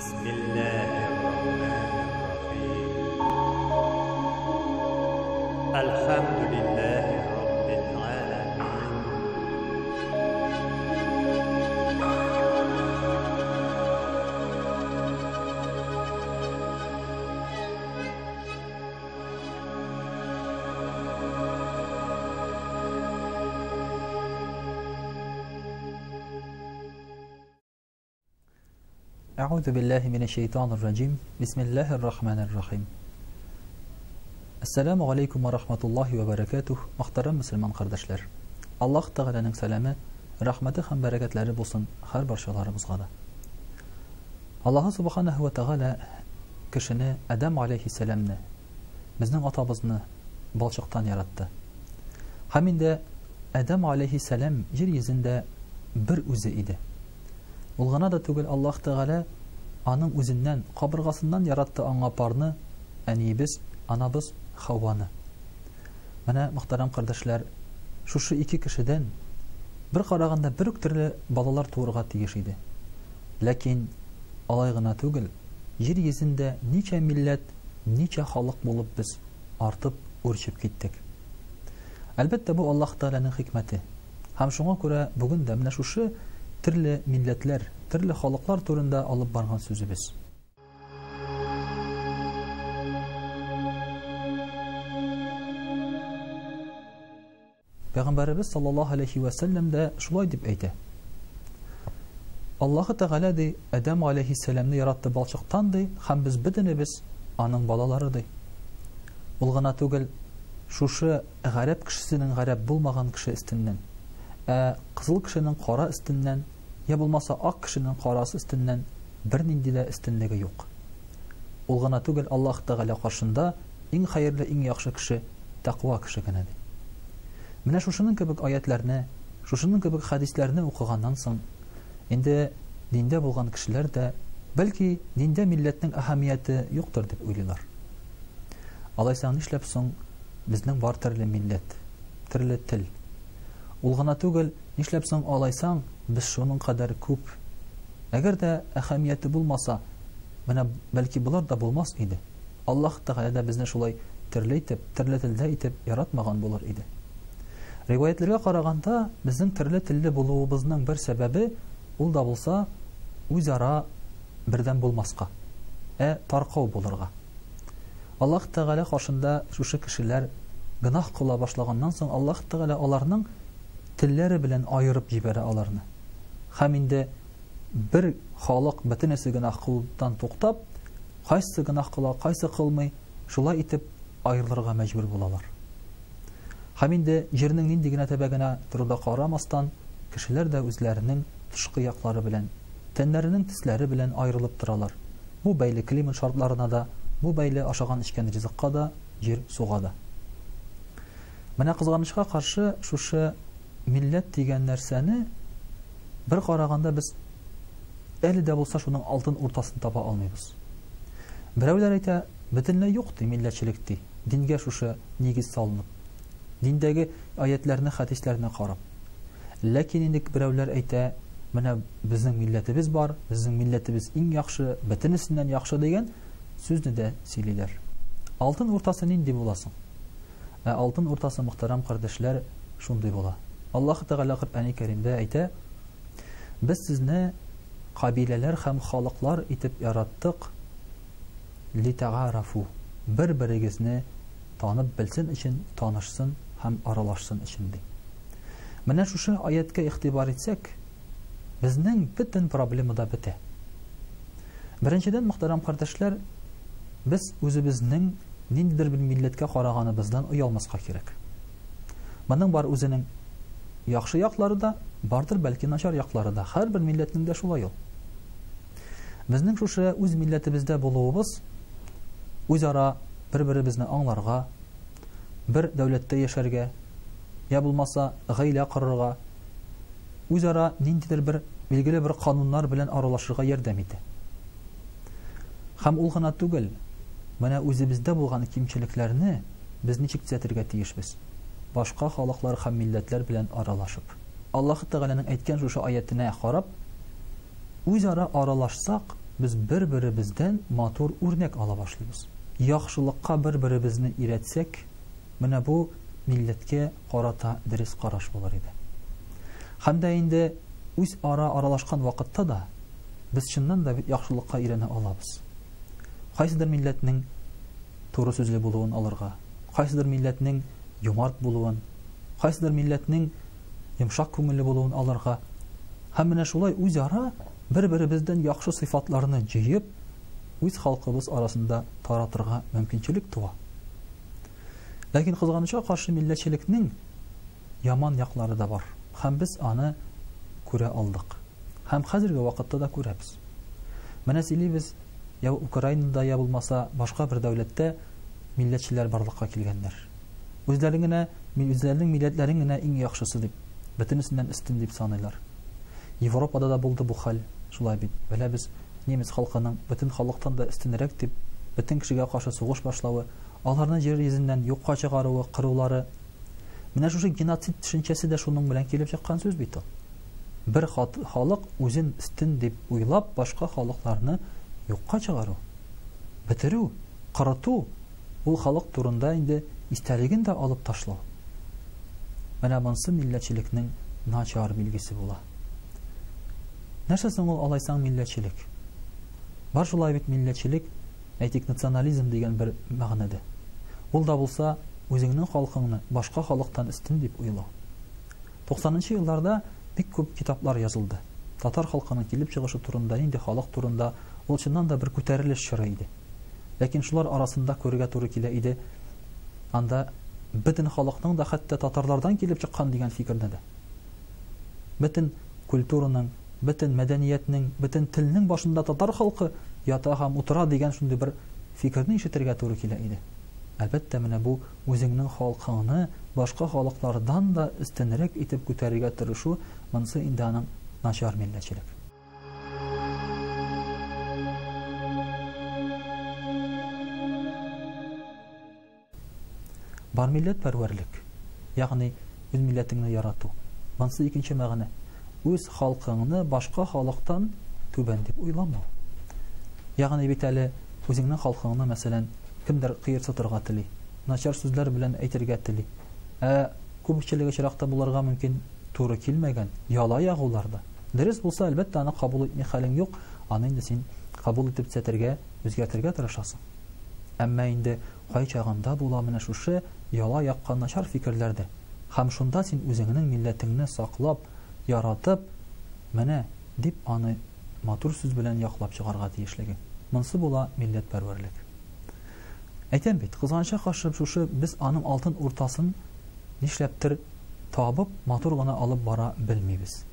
بسم الله الرحمن الرحيم الحمد لله رب العالمين Әгъузу биллаһи минәш-шәйтанир раҗим. Бисмиллаһир рахманир рахим. Әссәламү галәйкүм вә рахматуллаһи вә бәрәкәтүһ. Мөхтәрәм мөселман кардәшләр. Аллаһ Тәгаләнең сәламе, рәхмәте һәм бәрәкәтләре булсын һәр барчаларыбызга да. Аллаһы субханаһу вә тәгалә кешене Адәм алейһиссәламне, безнең атабызны балчыктан яратты. Һәм инде Адәм алейһиссәлам җир йөзендә бер үзе иде. Ул гына да түгел, Аллаһ Тәгалә аның үзеннән, кабыргасыннан яратты аңа парны, әниебез, анабыз Хауваны. Менә, мөхтәрәм кардәшләр, шушы ике кешедән, бер караганда, бер үк төрле балалар туырга тиеш иде. Ләкин алай гына түгел, җир йөзендә ничә милләт, ничә халык булып без артып, үрчеп киттек. Әлбәттә, бу Аллаһ Тәгаләнең хикмәте. Һәм шуңа күрә бүген дә менә шушы төрле милләтләр, төрле халыклар турында алып барган сүзебез. Пәйгамбәребез саллаллаһу алейхи вә сәлләм дә шулай дип әйтә. Аллаһы Тәгалә ди, Адәм алейхиссәламне яратты балчыктан ди, һәм без бөтенебез аның балалары ди. Ул гына түгел, шушы гарәп кешесенең гарәп булмаган кеше өстеннән, ә кызыл кешенең кара өстеннән, я булмаса ак кешенең карасы өстеннән бернинди дә өстенлеге юк. Ул гына түгел, Аллаһ Тәгалә каршында иң хәерле, иң яхшы кеше тәкъва кеше генә, ди. Менә шушының кебек аятьләрне, шушының кебек хәдисләрне укыганнан соң, инде диндә булган кешеләр дә, бәлки, диндә милләтнең әһәмияте юктыр дип уйлыйлар. Алайса нишләп соң Безнең бар төрле милләт, төрле тел. Ул гына түгел, нишләп соң алайсаң, без шуның кадәр күп. Әгәр дә әһәмияте булмаса, менә бәлки болар да булмас иде. Аллаһ Тәгалә дә безне шулай төрле итеп, төрле телдә итеп яратмаган булыр иде. Риваятьләргә караганда, безнең төрле телле булуыбызның бер сәбәбе, ул да булса, үзара бердәм булмаска, ә таркау булырга. Аллаһ Тәгалә каршында шушы кешеләр гөнаһ кыла башлаганнан соң, Аллаһ Тәгалә аларның телләре белән аерып җибәрә аларны. Һәм инде бер халык бөтенесе гөнаһ кылудан туктап, кайсы гөнаһ кыла, кайсы кылмый, шулай итеп аерылырга мәҗбүр булалар. Һәм инде җирнең нинди генә төбәгенә торуда карамастан, кешеләр дә үзләренең тышкы яклары белән, тәннәренең төсләре белән аерылып торалар. Бу бәйле климат шартларына да, бу бәйле ашаган-эчкән ризыкка да, җир-суга да. Менә кызганычка каршы, шушы милләт дигән нәрсәне бер караганда без әле дә булса шуның алтын уртасын таба алмыйбыз. Берәүләр әйтә, бөтенләй юк ди милләтчелек ди, дингә шушы нигез салынып, диндәге аятьләрне, хәдисләрне карап. Ләкин инде берәүләр әйтә, менә безнең милләтебез бар, безнең милләтебез иң яхшы, бөтенесеннән яхшы дигән сүзне дә сөйлиләр. Алтын уртасы нинди була соң? Ә алтын уртасы, мөхтәрәм кардәшләр, шундый була. Аллаһ Тәгалә Коръәни Кәримдә әйтә, Без сезне кабиләләр һәм халыклар итеп яраттык, литәгарафу, бер-берегезне танып белсен өчен, танышсын һәм аралашсын өчен, ди. Менә шушы аятькә игътибар итсәк, безнең бөтен проблема да бетә. Беренчедән, мөхтәрәм кардәшләр, без үзебезнең ниндидер бер милләткә караганыбыздан оялмаска кирәк. Моның бар үзенең яхшы яклары да, бардыр бәлки начар яклары да. Һәрбер милләтнең дә шулай ул. Безнең шушы үз милләтебездә булуыбыз үзара бер-беребезне аңларга, бер дәүләттә яшәргә, я булмаса гаилә корырга, үзара ниндидер бер билгеле бер кануннар белән аралашырга ярдәм итә. Һәм ул гына түгел, менә үзебездә булган кимчелекләрне без ничек төзәтергә тиешбез? Башка халыклар һәм милләтләр белән аралашып. Аллаһы Тәгаләнең әйткән шушы аятенә карап, Үзара аралашсак, без бер-беребездән матур үрнәк ала башлыйбыз. Яхшылыкка бер-беребезне өйрәтсәк, менә бу милләткә карата дөрес караш булыр иде. Һәм дә инде үзара аралашкан вакытта да без чыннан да бит яхшылыкка өйрәнә алабыз. Кайсыдыр милләтнең туры сүзле булуын алырга, кайсыдыр милләтнең юмарт булуын, кайсыдыр милләтнең йомшак күңелле булуын алырга. Һәм менә шулай үзара бер-беребездән яхшы сыйфатларны җыеп, үз халкыбыз арасында таратырга мөмкинчелек туа. Ләкин кызганычка каршы милләтчелекнең яман яклары да бар. Һәм без аны күрә алдык. Һәм хәзерге вакытта да күрәбез. Менә сөйлибез, я Украинада, я булмаса башка бер дәүләттә милләтчеләр барлыкка килгәннәр. Үзләрен генә, үзләренең милләтләрен генә иң яхшысы дип, бөтенесеннән өстен дип саныйлар. Европада да булды бу хәл, шулай бит. Беләбез, немец халкының бөтен халыктан да өстенрәк дип, бөтен кешегә каршы сугыш башлавы, аларны җир йөзеннән юкка чыгаруы, кырулары. Менә шушы геноцид төшенчәсе дә шуның белән килеп чыккан сүз бит ул. Бер халык үзен өстен дип уйлап, башка халыкларны юкка чыгару, бетерү, кырыту, ул халык турында инде истәлеген дә алып ташлау. Менә монысы милләтчелекнең начар билгесе була. Нәрсә соң ул алайсаң милләтчелек? Бар шулай бит милләтчелек, әйтик, национализм дигән бер мәгънәдә. Ул да булса, үзеңнең халкыңны башка халыктан өстен дип уйлау. 90 елларда бик күп китаплар язылды. Татар халкының килеп чыгышы турында, нинди халык турында, ул чыннан да бер күтәрелеш чоры иде. Ләкин шулар арасында күрергә туры килә иде. Анда бөтен халыкның да хәтта татарлардан килеп чыккан дигән фикерне дә. Бөтен культураның, бөтен мәдәниятнең, бөтен телнең башында татар халкы ята һәм утыра дигән шундый бер фикерне ишетергә туры килә иде. Әлбәттә, менә бу үзеңнең халкыңны башка халыклардан да өстенрәк итеп күтәрергә тырышу, монысы инде аның начар милләтчелек. Бар милләтпәрвәрлек, ягъни үз милләтеңне ярату. Монысы икенче мәгънә. Үз халкыңны башка халыктан түбән дип уйламау. Ягъни бит әле үзеңнең халкыңны, мәсәлән, кемдер кыерсытырга тели, начар сүзләр белән әйтергә тели. Ә күпчелек очракта булырга мөмкин туры килмәгән яла ягулар да. Дөрес булса, әлбәттә, аны кабул итми хәлең юк, аны инде син кабул итеп төзәтергә, үзгәртергә тырышасың. Әмма инде кайчагында була менә шушы яла яккан начар фикерләр дә. Һәм шунда син үзеңнең милләтеңне саклап, яратып, менә дип аны матур сүз белән яклап чыгарга тиешлеге. Монсы була милләтпәрвәрлек. Әйтәм бит, кызганычка каршы шушы без аның алтын уртасын нишләптер табып, матур гына алып бара белмибез.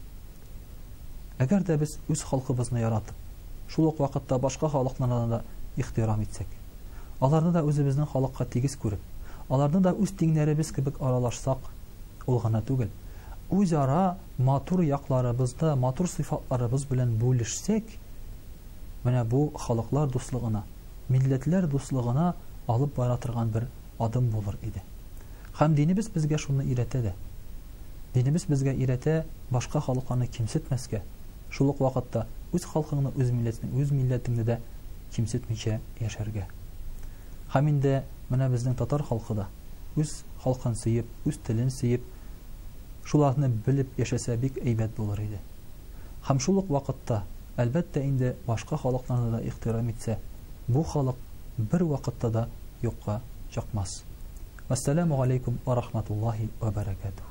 Әгәр дә без үз халкыбызны яратып, шул ук вакытта башка халыкларны да ихтирам итсәк, аларны да үзебезнең халыкка тигез күреп, аларны да үз тиңнәребез кебек аралашсак, ул гына түгел, үзара матур якларыбызда, матур сыйфатларыбыз белән бүлешсәк, менә бу халыклар дуслыгына, милләтләр дуслыгына алып бара торган бер адым булыр иде. Һәм динебез безгә шуны өйрәтә дә. Динебез безгә өйрәтә башка халыкларны кимсетмәскә, шул ук вакытта үз халкыңны, үз милләтеңне, үз милләтеңне дә кимсетмичә яшәргә. Һәм инде менә безнең татар халкы да үз халкын сөеп, үз телен сөеп, шуларны белеп яшәсә бик әйбәт булыр иде. Һәм шул ук вакытта, әлбәттә инде башка халыкларны да ихтирам итсә, бу халык бер вакытта да юкка чыкмас. Вассаламу алейкум ва рахматуллахи ва баракатух.